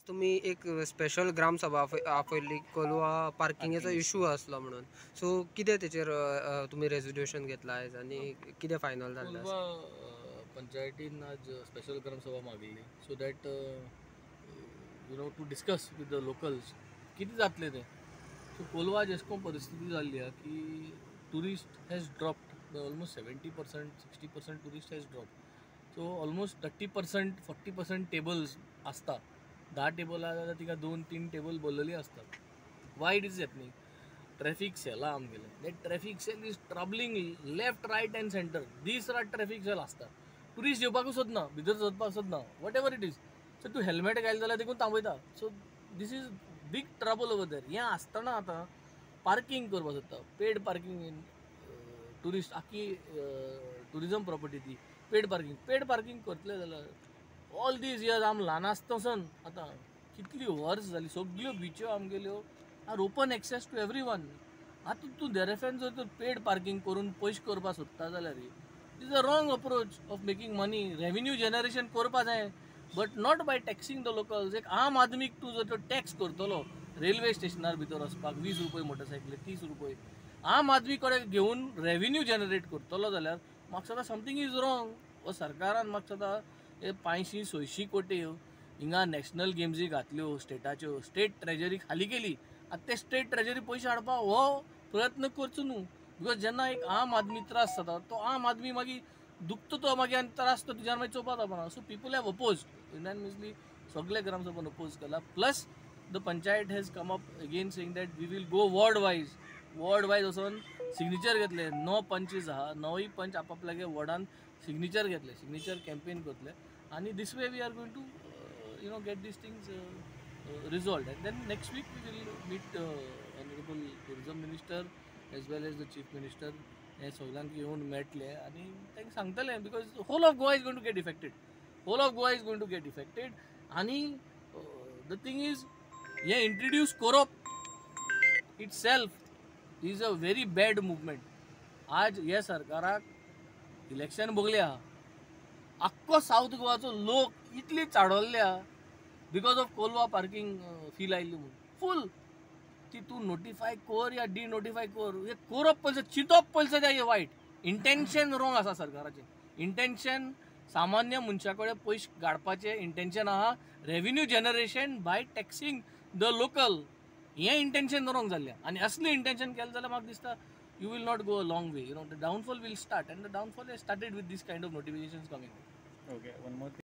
तुमी एक special gram sabha आपयल्ली Colva पार्किंगेचो issue आसलो म्हणून, सो कितें तेचेर तुमी रेजोल्युशन घेतला आयज आनी कितें फायनल जाल्लें? कोलवा पंचायतीन आज स्पेशल ग्रामसभा मागयल्ली so that to discuss with the locals कितें जातलें तें. सो कोलवा जेसको परिस्थिती जाल्ली आहा की tourist has dropped almost 70%, 60% tourist has dropped. So almost 30%, 40% tables आसता. 10 टेबल आहा जाल्यार तिका 2-3 टेबल भरलेली आसतात. Why it is happening? Traffic cell आहा आमगेलें, that traffic cell is troubling left, right and centre. दीस रात ट्रॅफिक सेल आसता. टुरिस्ट येवपाकूच सोदना, भितर सोदपाक सोदना, whatever it is. So तूं हेल्मेट घायलें जाल्यार देखून थांबयता. So this is big trouble over there. हें आसतना आतां पार्किंग करपाक सोदता, पेड पार्किंग इन टुरिस्ट, आख्खी टुरिजम प्रॉपर्टी ती पेड पार्किंग. पेड पार्किंग करतले जाल्यार ऑल these years आम ल्हान आसतना आतां कितली वर्स जाली सगल्यो बिच्यो आमगेल्यो are open access to every one. आतां तूं देरेफेन जर तूं पेड पार्किंग करून पयशे करपाक सोदता जाल्यार it is a wrong approach of making money. Revenue generation करपा जाय, but not by taxing the locals. एक आम आदमीक तूं जर तो टॅक्स करतलो रेल्वे स्टेशनार भितर वचपाक 20 रुपये मोटरसायकली 30 रुपये आम आदमी कडेन घेवन रेवेन्यू जनरेट करतलो जाल्यार म्हाका दिसता समथींग is wrong. हो सरकारान म्हाका दिसता हे 500-600 कोटी हिंगा नॅशनल गेम्सी घातल्यो स्टेटाच्यो, स्टेट ट्रेजरी खाली केली. आतां ते स्टेट ट्रेजरी पयशे हाडपाक हो प्रयत्न करचो न्हू, because जेन्ना एक आम आदमी त्रास जाता तो आम आदमी मागीर दुखतो, तो मागीर आनी त्रास तो तुज्यान मागीर चोवपा जावपाना. So people have oppose unanimously, सगळे ग्रामसभान अपोज केला. Plus the panchayat has come up again saying that we will go ward wise. Ward wise वचोन सिग्नेचर घेतले. 9 पंचीस आहा, 9 पंच आपापल्यागे वॉर्डान सिग्नेचर घेतले, सिग्नेचर कॅम्पेन करतले आनी this way we are going to get these things resolved. And then next week we will meet honourable tourism minister as well as the chief minister. हे सगळ्यांक येवन मेळटले आनी तांकां सांगतले, because whole of Goa is going to get affected. Whole of Goa is going to get affected. आनी the thing is हें introduce करप itself is a very bad movement. आज हे सरकाराक इलेक्शन भोगले आहा, आख्खो सावथ गोवाचो लोक इतली चाडवल्ले आहा because of Colva parking fee लायल्ली म्हूण. फूल ती तूं नोटिफाय कर या डी नोटिफाय कर, हे करप पयशे चिंतप पयशे तें वायट इंटेन्शन रोंग आसा सरकाराचें. इंटेन्शन सामान्य मनशा कडेन पयशे काडपाचें इंटेन्शन आहा, revenue generation by taxing the local, हें इंटेन्शन रोंग जाल्लें. आनी असलें इंटेन्शन केलें जाल्यार म्हाका दिसता you will not go a long way. The downfall will start, and the downfall has started with this kind of notifications coming. Okay, one more thing.